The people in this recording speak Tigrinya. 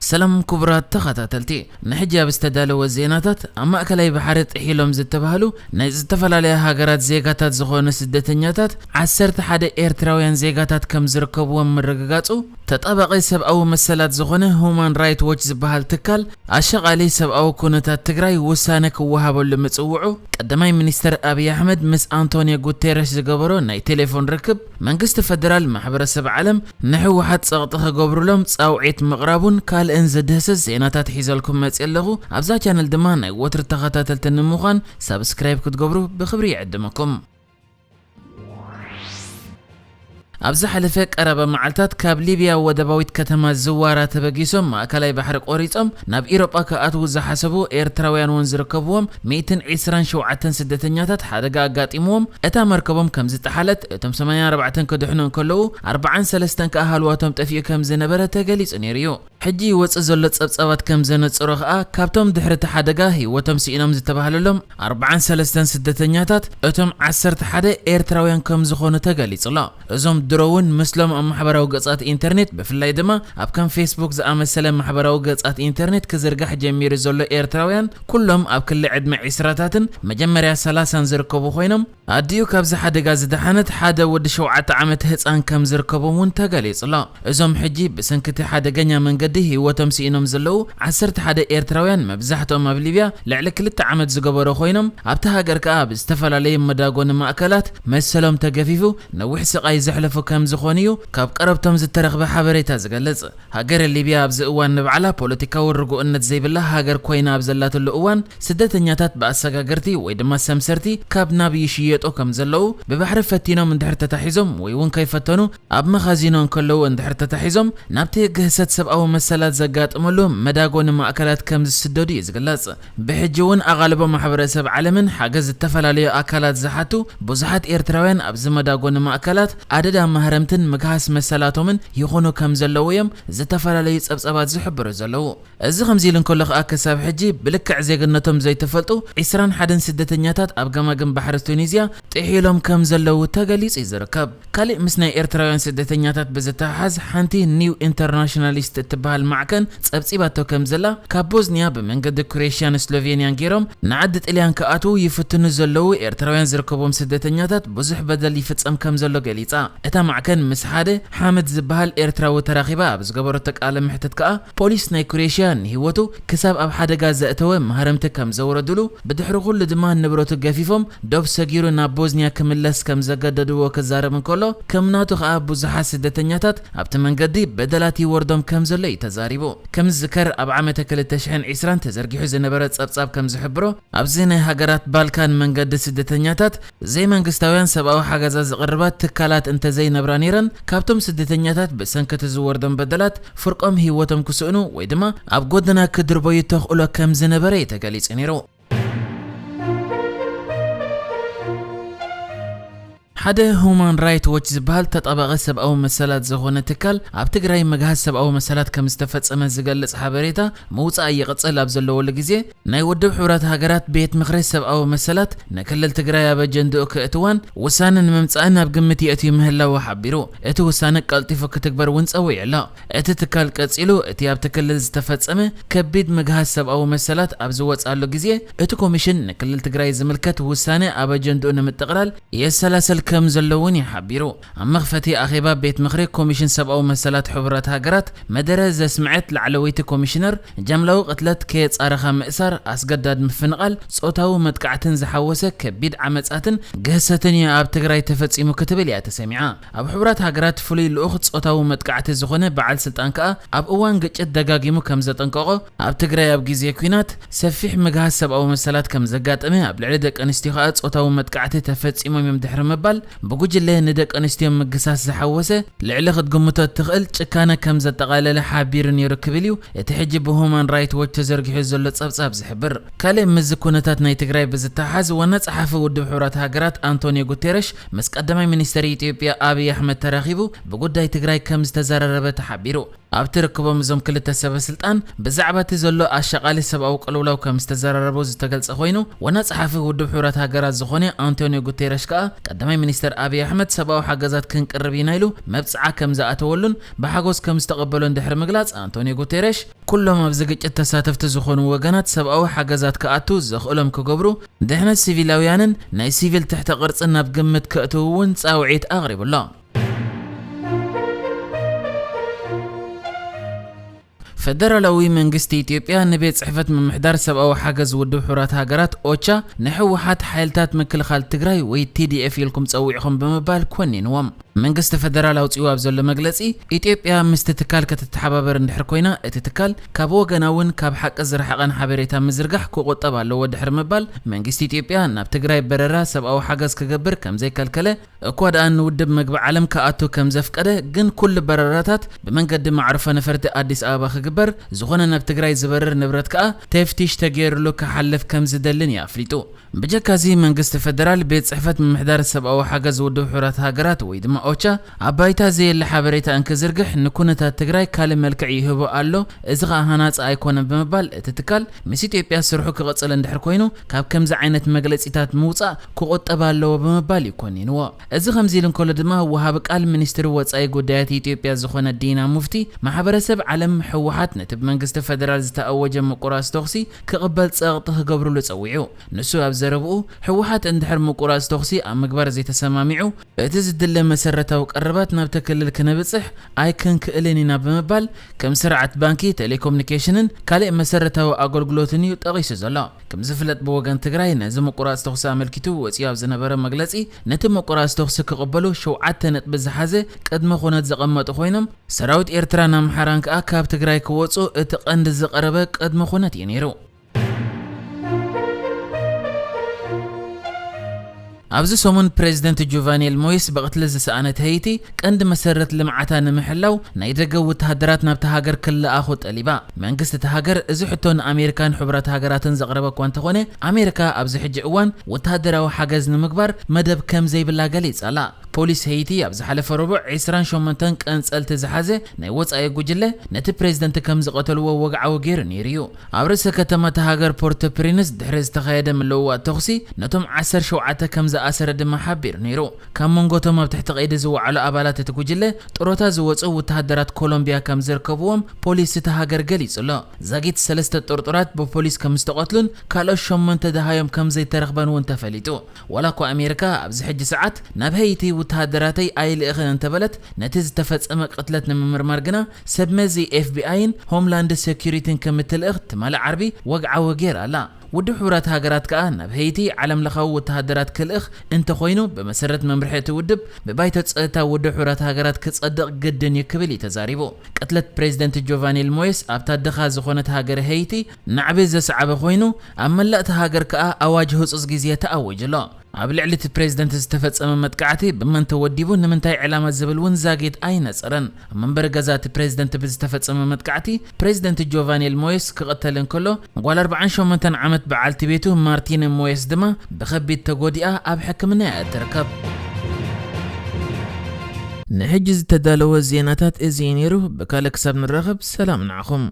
ሰላም ክቡራት ተኸታተልቲ፣ ንሕጂ ኣብ ዝተዳለወ ዜናታት፣ ኣብ ማእከላይ ባሕሪ ጥሒሎም ዝተባህሉ ናይ ዝተፈላለያ ሃገራት ዜጋታት ዝኾኑ ስደተኛታት ዓሰርተ ሓደ ኤርትራውያን ዜጋታት ከም ዝርከብዎም ምርግጋጹ፣ ተጣባቒ ሰብኣዊ መሰላት ዝኾነ ሁማን ራይት ዎች ዝበሃል ትካል፣ ኣሻቓሊ ሰብኣዊ ኩነታት ትግራይ ውሳነ ክወሃበሉ ምጽውዑ፣ ቀዳማይ ሚኒስተር ኣብይ ኣሕመድ ምስ ኣንቶኒዮ ጉቴረሽ ዝገበሮ ናይ ቴሌፎን ርክብ፣ መንግስቲ ፈደራል ማሕበረሰብ ዓለም ንህወሓት ጸቕጢ ክገብሩሎም ጻውዒት ምቕራቡን ካልእን ዝድህስስ ዜናታት ሒዘልኩም መጽእ ኣለኹ። ኣብዛ ቻነል ድማ ናይ ወትሪ ተኸታተልቲ ንምዃን ሳብስክራይብ ክትገብሩ ብኽብሪ ይዕድመኩም። ኣብ ዝሓለፈ ቀረባ መዓልታት ካብ ሊብያ ወደባዊት ከተማ ዝዋራ ተበጊሶም ማእከላይ ባሕሪ ቆሪጾም ናብ ኢሮጳ ክኣትዉ ዝሓሰቡ ኤርትራውያን እውን ዝርከብዎም ሚእትን ዕስራን ሸውዓተን ስደተኛታት ሓደጋ ኣጋጢምዎም እታ መርከቦም ከም ዝጠሓለት፣ እቶም ሰማንያን ኣርባዕተን ክድሕኑ እንከለዉ ኣርባዓን ሰለስተን ከኣ ሃልዋቶም ጠፊኡ ከም ዝነበረ ተገሊጹ ነይሩ እዩ። ሕጂ ይወጽእ ዘሎ ጸብጻባት ከም ዘነጽሮ ከኣ፣ ካብቶም ድሕሪ እቲ ሓደጋ ህይወቶም ስኢኖም ዝተባህለሎም ኣርባዓን ሰለስተን ስደተኛታት፣ እቶም ዓሰርተ ሓደ ኤርትራውያን ከም ዝኾኑ ተገሊጹ ኣሎ። እዞም ድሮ እውን ምስሎም ኣብ ማሕበራዊ ገጻት ኢንተርኔት፣ ብፍላይ ድማ ኣብ ከም ፌስቡክ ዝኣመሰለ ማሕበራዊ ገጻት ኢንተርኔት ክዝርጋሕ ጀሚሩ ዘሎ ኤርትራውያን፣ ኩሎም ኣብ ክሊ ዕድመ ዕስራታትን መጀመርያ ሰላሳን ዝርከቡ ኮይኖም፣ ኣዲኡ ካብዚ ሓደጋ ዝደሓነት ሓደ ወዲ ሸውዓተ ዓመት ህጻን ከም ዝርከቦም እውን ተገሊጹ ኣሎ። እዞም ሕጂ ብሰንኪ እቲ ሓደገኛ መንገዲ ህይወቶም ስኢኖም ዘለዉ ዓሰርተ ሓደ ኤርትራውያን፣ መብዛሕትኦም ኣብ ሊብያ ልዕሊ ክልተ ዓመት ዝገበሩ ኮይኖም፣ ኣብቲ ሃገር ከኣ ኣብ ዝተፈላለዩ መዳጎኒ ማእከላት መሰሎም ተገፊፉ ነዊሕ ስቓይ ዘሕለፉ ከም ዝኾኑ እዩ ካብ ቀረብቶም ዝተረኽበ ሓበሬታ ዝገልጽ። ሃገረ ሊብያ ኣብዚ እዋን ንባዕላ ፖለቲካዊ ርጉእነት ዘይብላ ሃገር ኮይና ኣብ ዘላትሉ እዋን፣ ስደተኛታት ብኣሰጋገርቲ ወይ ድማ ሰምሰርቲ ካብ ናብ ይሽየጡ ከም ዘለዉ፣ ብባሕሪ ፈቲኖም እንድሕር ተታሒዞም ወይ እውን ከይፈተኑ ኣብ መኻዚኖ እንከለዉ እንድሕር ተታሒዞም፣ ናብቲ ግህሰት ሰብኣዊ መሰላት ዘጋጥመሉ መዳጎኒ ማእከላት ከም ዝስደዱ እዩ ዝግለጽ። ብሕጂ እውን ኣቓልቦ ማሕበረሰብ ዓለምን ሓገዝ ዝተፈላለዩ ኣካላት ዝሓቱ ብዙሓት ኤርትራውያን ኣብዚ መዳጎኒ ማእከላት ኣደዳ ማህረምትን ምግሃስ መሰላቶምን ይኾኑ ከም ዘለዉ እዮም ዝተፈላለዩ ጸብጻባት ዝሕብሩ ዘለዉ። እዚ ከምዚ ኢሉ እንከሎ ከኣ፣ ክሳብ ሕጂ ብልክዕ ዜግነቶም ዘይተፈልጡ ዒስራን ሓደን ስደተኛታት ኣብ ገማግም ባሕሪ ቱኒዝያ ጥሒሎም ከም ዘለዉ ተገሊጹ እዩ ዝርከብ። ካሊእ ምስ ናይ ኤርትራውያን ስደተኛታት ብዝተሓሓዝ፣ ሓንቲ ኒው ኢንተርናሽናሊስት እትበሃል ማዕከን ጸብጺባቶ ከም ዘላ፣ ካብ ቦዝኒያ ብመንገዲ ክሮኤሽያን ስሎቬንያን ገይሮም ንዓዲ ጥልያን ክኣትዉ ይፍትኑ ዘለዉ ኤርትራውያን ዝርከብዎም ስደተኛታት ብዙሕ በደል ይፍጸም ከም ዘሎ ገሊጻ። እታ ማዕከን ምስ ሓደ ሓመድ ዝበሃል ኤርትራዊ ተራኺባ ኣብ ዝገበረቶ ቃለ መሕትት ከኣ፣ ፖሊስ ናይ ክሮኤሽያ ንህይወቱ ክሳብ ኣብ ሓደጋ ዘእተወ ማህረምቲ ከም ዘውረዱሉ፣ ብድሕሪ ኩሉ ድማ ንብረቱ ገፊፎም ዶብ ሰጊሩ ናብ ቦዝኒያ ክምለስ ከም ዘገደድዎ ክዛረብ እንከሎ፣ ከም ናቱ ከኣ ብዙሓት ስደተኛታት ኣብቲ መንገዲ በደላት ይወርዶም ከም ዘሎ እዩ ተዛሪቡ። ከም ዝዝከር፣ ኣብ ዓመተ ክልተ ሽሕን ዕስራን ተዘርጊሑ ዝነበረ ጸብጻብ ከም ዝሕብሮ፣ ኣብዚ ናይ ሃገራት ባልካን መንገዲ ስደተኛታት ዘይመንግስታውያን ሰብኣዊ ሓገዛት ዝቕርባ ትካላት እንተዘይነብራ ነይረን፣ ካብቶም ስደተኛታት ብሰንኪ እቲ ዝወርዶም በደላት ፍርቆም ህይወቶም ክስእኑ ወይ ድማ ኣብ ጎደና ክድርበዩ ተኽእሎ ከም ዝነበረ እዩ ተገሊጹ ነይሩ። ሓደ ሁማን ራይት ዎች ዝበሃል ተጣባቒ ሰብኣዊ መሰላት ዝኾነ ትካል፣ ኣብ ትግራይ ምግሃስ ሰብኣዊ መሰላት ከም ዝተፈጸመ ዝገልጽ ሓበሬታ ምውጻእ ይቕጽል ኣብ ዘለወሉ ግዜ፣ ናይ ውድብ ሕቡራት ሃገራት ቤት ምኽሪ ሰብኣዊ መሰላት ንክልል ትግራይ ኣብ ኣጀንድኡ ክእትዋን ውሳነ ንምምጻእን ኣብ ግምት የእትዩ ምህላዉ ሓቢሩ። እቲ ውሳነ ቀልጢፉ ክትግበር እውን ጸዊዑ ኣሎ። እቲ ትካል ቀጺሉ፣ እቲ ኣብቲ ክልል ዝተፈጸመ ከቢድ ምግሃስ ሰብኣዊ መሰላት ኣብ ዝወጽኣሉ ግዜ፣ እቲ ኮሚሽን ንክልል ትግራይ ዝምልከት ውሳነ ኣብ ኣጀንድኡ ንምጥቕላል የሰላሰል ከም ዘሎ እውን እዩ ሓቢሩ። ኣብ መኽፈቲ ኣኼባ ቤት ምኽሪ ኮሚሽን ሰብኣዊ መሰላት ሕቡራት ሃገራት መደረ ዘስምዐት ላዕለወይቲ ኮሚሽነር፣ ጃምላዊ ቅትለት፣ ከየጻረኻ ምእሳር፣ ኣስገዳድ ምፍንቓል፣ ጾታዊ መጥቃዕትን ዝሓወሰ ከቢድ ዓመጻትን ግህሰትን እዩ ኣብ ትግራይ ተፈጺሙ ክትብል እያ ተሰሚዓ። ኣብ ሕቡራት ሃገራት ፍሉይ ልኡኽ ጾታዊ መጥቃዕቲ ዝኾነ በዓል ስልጣን ከኣ ኣብ እዋን ግጭት ደጋጊሙ ከም ዘጠንቀቖ፣ ኣብ ትግራይ ኣብ ግዜ ኲናት ሰፊሕ ምግሃስ ሰብኣዊ መሰላት ከም ዘጋጠመ፣ ኣብ ልዕሊ ደቂ ኣንስትዮ ከኣ ጾታዊ መጥቃዕቲ ተፈጺሞም እዮም ድሕሪ ምባል፣ ብጉጅለ ንደቂ ኣንስትዮ ምግሳስ ዝሓወሰ ልዕሊ ክትግምቶ እትኽእል ጭካነ ከም ዘጠቓለለ ሓቢሩ ነይሩ ክብል እዩ እቲ ሕጂ ብሁማን ራይት ዎች ተዘርጊሑ ዘሎ ጸብጻብ ዝሕብር። ካልእ ምስዚ ኩነታት ናይ ትግራይ ብዝተሓሓዝ፣ ዋና ጸሓፊ ውድብ ሕቡራት ሃገራት ኣንቶኒዮ ጉቴረሽ ምስ ቀዳማይ ሚኒስተር ኢትዮጵያ ኣብይ ኣሕመድ ተራኺቡ ብጉዳይ ትግራይ ከም ዝተዘራረበ ተሓቢሩ። ኣብቲ ርክቦም እዞም ክልተ ሰበ ስልጣን ብዛዕባ እቲ ዘሎ ኣሻቓሊ ሰብኣዊ ቅልውላው ከም ዝተዘራረቡ ዝተገልጸ ኮይኑ፣ ዋና ጸሓፊ ውድብ ሕቡራት ሃገራት ዝኾነ ኣንቶኒዮ ጉቴረሽ ከኣ ቀዳማይ ሚኒስተር ኣብይ ኣሕመድ ሰብኣዊ ሓገዛት ክንቅርብ ኢና ኢሉ መብጽዓ ከም ዝኣተወሉን ብሓጎስ ከም ዝተቐበሎን ድሕሪ ምግላጽ፣ ኣንቶኒዮ ጉቴረሽ ኩሎም ኣብዚ ግጭት ተሳተፍቲ ዝኾኑ ወገናት ሰብኣዊ ሓገዛት ክኣቱ ዘኽእሎም ክገብሩ፣ ድሕነት ሲቪላውያንን ናይ ሲቪል ትሕተ ቅርጽን ናብ ግምት ከእትዉ እውን ጻውዒት ኣቕሪቡ ኣሎ። ፈደራላዊ መንግስቲ ኢትዮጵያ ንቤት ጽሕፈት ምምሕዳር ሰብኣዊ ሓገዝ ውድብ ሕቡራት ሃገራት ኦቻ ንህወሓት ሓይልታት ምክልኻል ትግራይ ወይ ቲ ዲ ኤፍ ኢልኩም ጸዊዕኹም ብምባል ኮኒንዎም። መንግስቲ ፈደራል ኣውጺኡ ኣብ ዘሎ መግለጺ፣ ኢትዮጵያ ምስቲ ትካል ክትተሓባበር እንድሕር ኮይና፣ እቲ ትካል ካብ ወገናውን ካብ ሓቂ ዝረሓቐን ሓበሬታ ምዝርጋሕ ክቑጠብ ኣለዎ ድሕሪ ምባል፣ መንግስቲ ኢትዮጵያ ናብ ትግራይ በረራ ሰብኣዊ ሓገዝ ክገብር ከም ዘይከልከለ፣ እኳ ደኣ ንውድብ መግቢ ዓለም ክኣቱ ከም ዘፍቀደ፣ ግን ኩሉ በረራታት ብመንገዲ መዕርፎ ነፈርቲ ኣዲስ ኣበባ ክግበር፣ ዝኾነ ናብ ትግራይ ዝበርር ንብረት ከኣ ተፍቲሽ ተገይሩሉ ክሓልፍ ከም ዝደልን እዩ ኣፍሊጡ። ብጀካዚ መንግስቲ ፈደራል ቤት ጽሕፈት ምምሕዳር ሰብኣዊ ሓገዝ ውድብ ሕቡራት ሃገራት ወይ ድማ ኦቻ ኣብ ባይታ ዘየለ ሓበሬታ እንክዝርግሕ ንኩነታት ትግራይ ካልእ መልክዕ ይህቦ ኣሎ፣ እዚ ኸኣ ሃናጺ ኣይኮነን ብምባል እቲ ትካል ምስ ኢትዮጵያ ስርሑ ክቕጽል እንድሕር ኮይኑ ካብ ከምዚ ዓይነት መግለጺታት ምውጻእ ክቑጠብ ኣለዎ ብምባል እዩ ኮኒንዎ። እዚ ከምዚ ኢሉ እንከሎ ድማ ወሃቢ ቃል ሚኒስትሪ ወጻኢ ጉዳያት ኢትዮጵያ ዝኾነ ዲና ሙፍቲ ማሕበረሰብ ዓለም ህወሓት ነቲ ብመንግስቲ ፈደራል ዝተኣወጀ ምቁራጽ ተኹሲ ክቕበል ጸቕጢ ክገብርሉ ጸዊዑ። ንሱ ኣብ ዘረብኡ፣ ህወሓት እንድሕር ምቁራጽ ተኹሲ ኣብ ምግባር ዘይተሰማሚዑ፣ እቲ ዝድለ መሰረታዊ ቀረባት ናብቲ ክልል ክነብጽሕ ኣይክንክእልን ኢና ብምባል፣ ከም ስርዓት ባንኪ፣ ቴሌኮሙኒኬሽንን ካልእ መሰረታዊ ኣገልግሎትን እዩ ጠቒሱ ዘሎ። ከም ዝፍለጥ ብወገን ትግራይ ነዚ ምቁራጽ ተኹሲ ኣመልኪቱ ወጺኡ ኣብ ዝነበረ መግለጺ፣ ነቲ ምቁራጽ ተኹሲ ክቕበሉ ሸውዓተ ነጥቢ ዝሓዘ ቅድመ ኩነት ዘቐመጡ ኮይኖም፣ ሰራዊት ኤርትራን ኣምሓራን ከኣ ካብ ትግራይ ክወጹ እቲ ቀንዲ ዝቐረበ ቅድመ ኩነት እዩ ነይሩ። ኣብዚ ሰሙን ፕሬዚደንት ጁቫኒል ሞይስ ብቕትሊ ዝሰኣነት ሀይቲ ቀንዲ መሰረት ልምዓታ ንምሕላው ናይ ደገ ወተሃደራት ናብታ ሃገር ክለኣኹ ጠሊባ። መንግስቲ እታ ሃገር እዚ ሕቶ ንኣሜሪካን ሕቡራት ሃገራትን ዘቕረበ እኳ እንተኾነ፣ ኣሜሪካ ኣብዚ ሕጂ እዋን ወተሃደራዊ ሓገዝ ንምግባር መደብ ከም ዘይብላ ገሊጻ ኣላ። ፖሊስ ሀይቲ ኣብ ዝሓለፈ ረቡዕ ዕስራን ሸሞንተን ቀንጸልቲ ዝሓዘ ናይ ወጻኢ ጉጅለ ነቲ ፕሬዚደንት ከም ዝቐተልዎ ወግዓዊ ገይሩ ነይሩ እዩ። ኣብ ርእሰ ከተማ እታ ሃገር ፖርቶፕሪንስ ድሕሪ ዝተኻየደ ምልውዋጥ ተኹሲ ነቶም ዓሰርተ ሸውዓተ ከም ዝኣሰረ ድማ ሓቢሩ ነይሩ። ካብ መንጎቶም ኣብ ትሕቲ ቀይዲ ዝወዓሉ ኣባላት እቲ ጉጅለ ጥሮታ ዝወጹ ወተሃደራት ኮሎምቢያ ከም ዝርከብዎም ፖሊስ እታ ሃገር ገሊጹ ኣሎ። ዛጊት ሰለስተ ጥርጡራት ብፖሊስ ከም ዝተቐትሉን ካልኦት ሸሞንተ ደሃዮም ከም ዘይተረኽበን እውን ተፈሊጡ። ዋላ እኳ ኣሜሪካ ኣብዚ ሕጂ ሰዓት ናብ ሀይቲ ወተሃደራተይ ኣይልእኽን እንተበለት፣ ነቲ ዝተፈጸመ ቅትለት ንምምርማር ግና ሰብ መዚ ኤፍ ቢ ኣይን ሆምላንድ ሴኩሪቲን ከም እትልእኽ ትማሊ ዓርቢ ወግዓዊ ገይራ ኣላ። ውድብ ሕቡራት ሃገራት ከኣ ናብ ሀይቲ ዓለም ለኻዊ ወተሃደራት ክልእኽ እንተኾይኑ፣ ብመሰረት መምርሒ እቲ ውድብ፣ ብባይቶ ጸጥታ ውድብ ሕቡራት ሃገራት ክጸድቕ ግድን እዩ ክብል እዩ ተዛሪቡ። ቅትለት ፕሬዚደንት ጆቫኒል ሞየስ ኣብታ ድኻ ዝኾነት ሃገር ሀይቲ ናዕቢ ዘስዓበ ኮይኑ፣ ኣብ መላእ እታ ሃገር ከኣ ኣዋጅ ህጹጽ ግዜ ተኣዊጁ ኣሎ። ኣብ ልዕሊ እቲ ፕሬዚደንት ዝተፈጸመ መጥቃዕቲ ብመን ተወዲቡ፣ ንምንታይ ዕላማ ዝብል እውን ዛጊት ኣይነጸረን። ኣብ መንበሪ ገዛ እቲ ፕሬዚደንት ብዝተፈጸመ መጥቃዕቲ፣ ፕሬዚደንት ጆቫኒል ሞየስ ክቕተል እንከሎ፣ ጓል ኣርብዓን ሸሞንተን ዓመት በዓልቲ ቤቱ ማርቲነ ሞየስ ድማ ብኸቢድ ተጎዲኣ ኣብ ሕክምና እያ እትርከብ። ንሕጂ ዝተዳለወ ዜናታት እዚ እዩ ነይሩ። ብካልእ ክሳብ ንራኸብ፣ ሰላም ንዓኹም።